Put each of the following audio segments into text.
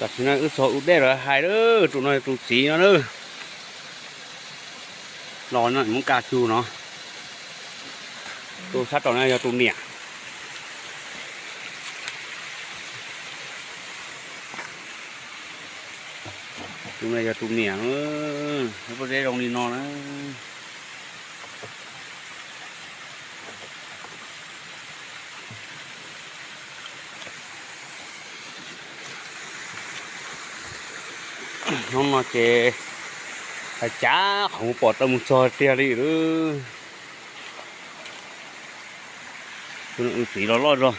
Tam sim no wb txog ub dej lawm hais lawm, tus no yog tus txiv no na. Los no Hmoob Kaj Cug no. Tus sab tom no yog tus niam. Tus no yog tus niam. Pob zeb zoo li no na. Hnub no ces hais cas qhov mus pom tau mus txog tiag li lawm. Tus no wb txiv los loj zog.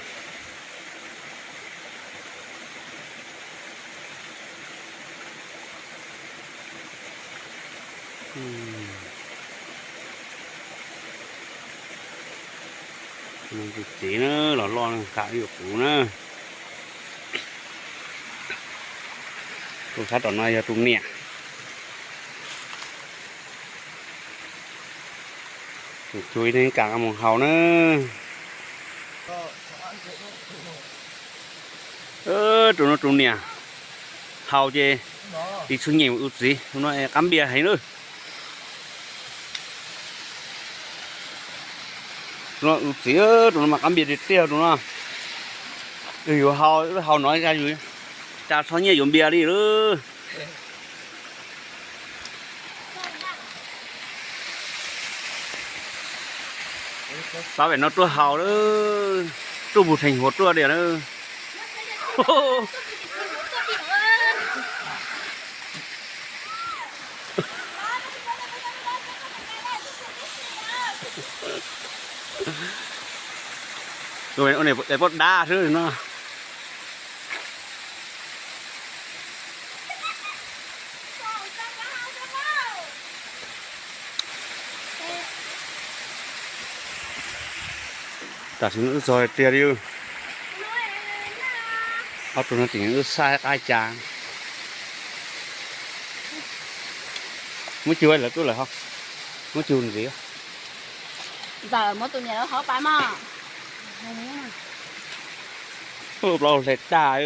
Tus txiv na, los loj kam yuav kuv na. Tus sab tom no yog tus niam. Tus tsuj ib neeg kam mus haus na. Tus no tus niam haus ces ib txhub nyeem wb txiv, tus no qab npias heev lawm. Tus no wb txiv, tus no mas qab npias tiag tiag tus no. Yus yuav haus, haus no yus tsa txhob nyiaj yuav npias li lawm. Pab pem no tuaj haus lawm, tuaj puag theem huav tuaj tiag na. Ua niam poj dab xwb no. Tam sim no wb txog tiag li. Ob tug no tseem wb saib qab cas. Muab cug lawv tuaj lawm ho. Muab cug ntxiv. Ntxawm muab tus niam lawv hov pais mog. Plaub hle tag.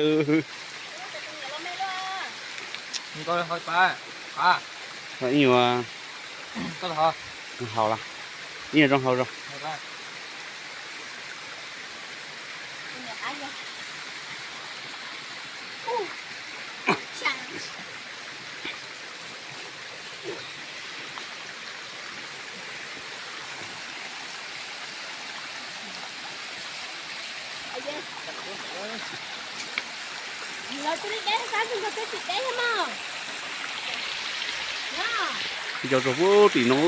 Ib nyuag haus lawm, ib nyuag zoo haus zog. Cov rau puag tim no.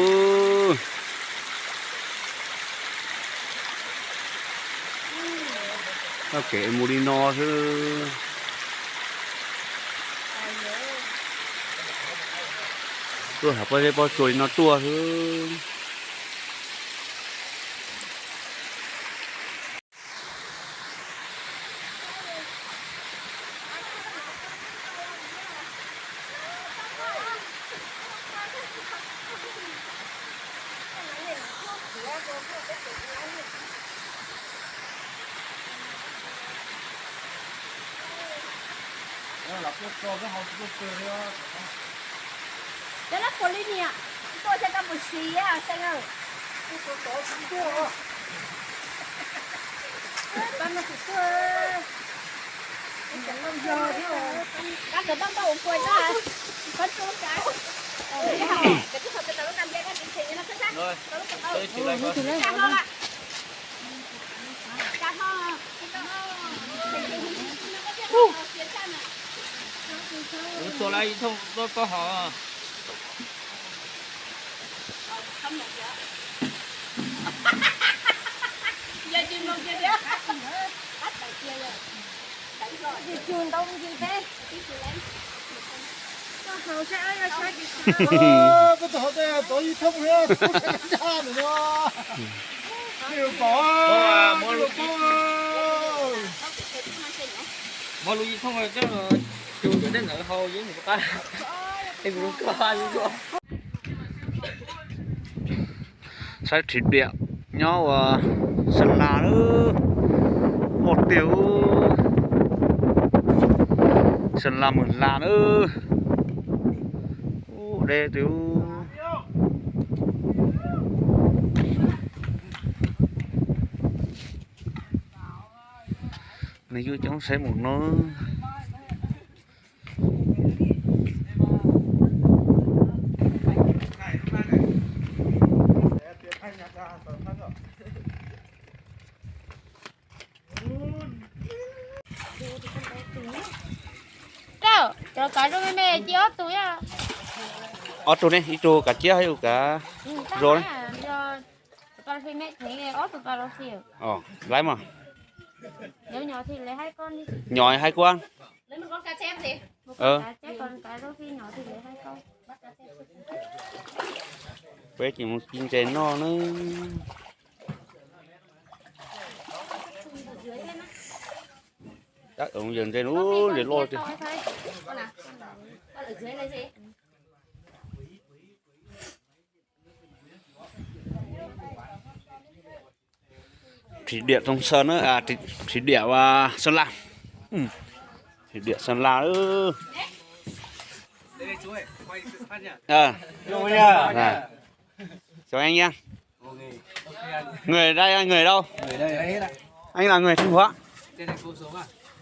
Txoj kev mus li no xwb. Tuaj hauv pob zeb pob tsuas li no tuaj xwb. Cov lab puas li niam, tuaj xyov koj puas siv xeeb. Ua txog lawm ib thooj tuaj koj hov. Koj hov tej tov ib thooj thiab, tus ntag ntag ntag no. Mov lub ib thooj coj cug tej ntawd hau yeeb mus qab. Saib thim diam nyob ua Sa Las lawm, loj tiag. Sơn La Mường La na. Ub, deb tiag. Nws yuav coob saib mus no. Rau, cov kav zoo me me cia ob tug. Ob tug ne, ib tug kav ciab, ib tug kav zoo ne. Laib mas. Nyo haib kuab. Peb ces mus ci ntses noj na. Yawg ntses loj, ntses loj tiag. Thủy Điện Sông Sơn á, à, thủy, thủy điện, à, Sơn La. Ừ. Thủy điện Sơn La đó. Ờ. Rồi. Chào anh nhá. Người đây là người đâu? Anh là người Thanh Hóa.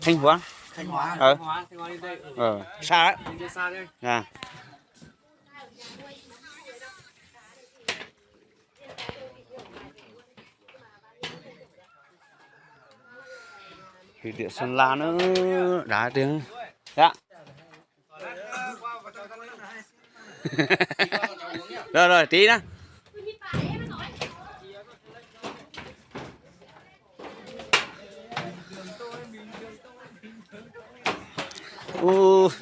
Thanh Hóa. Ờ. Ờ, xa đấy. À. Thủy điện Sơn La nữa, đá tiếng. Dạ. Rồi, rồi, tí nữa. Ub,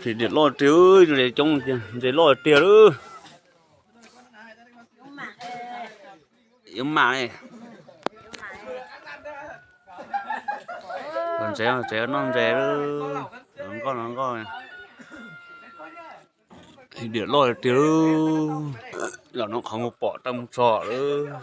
thủy điện loj tiag, ntses coob tiag, ntses loj tiag lawm. Yuav mam li. Los ntses, tsev noj ntses lawm. Los nkoj los nkoj. Thủy điện loj tiag lawm. Los no qhov muag pom tau mus txog lawm.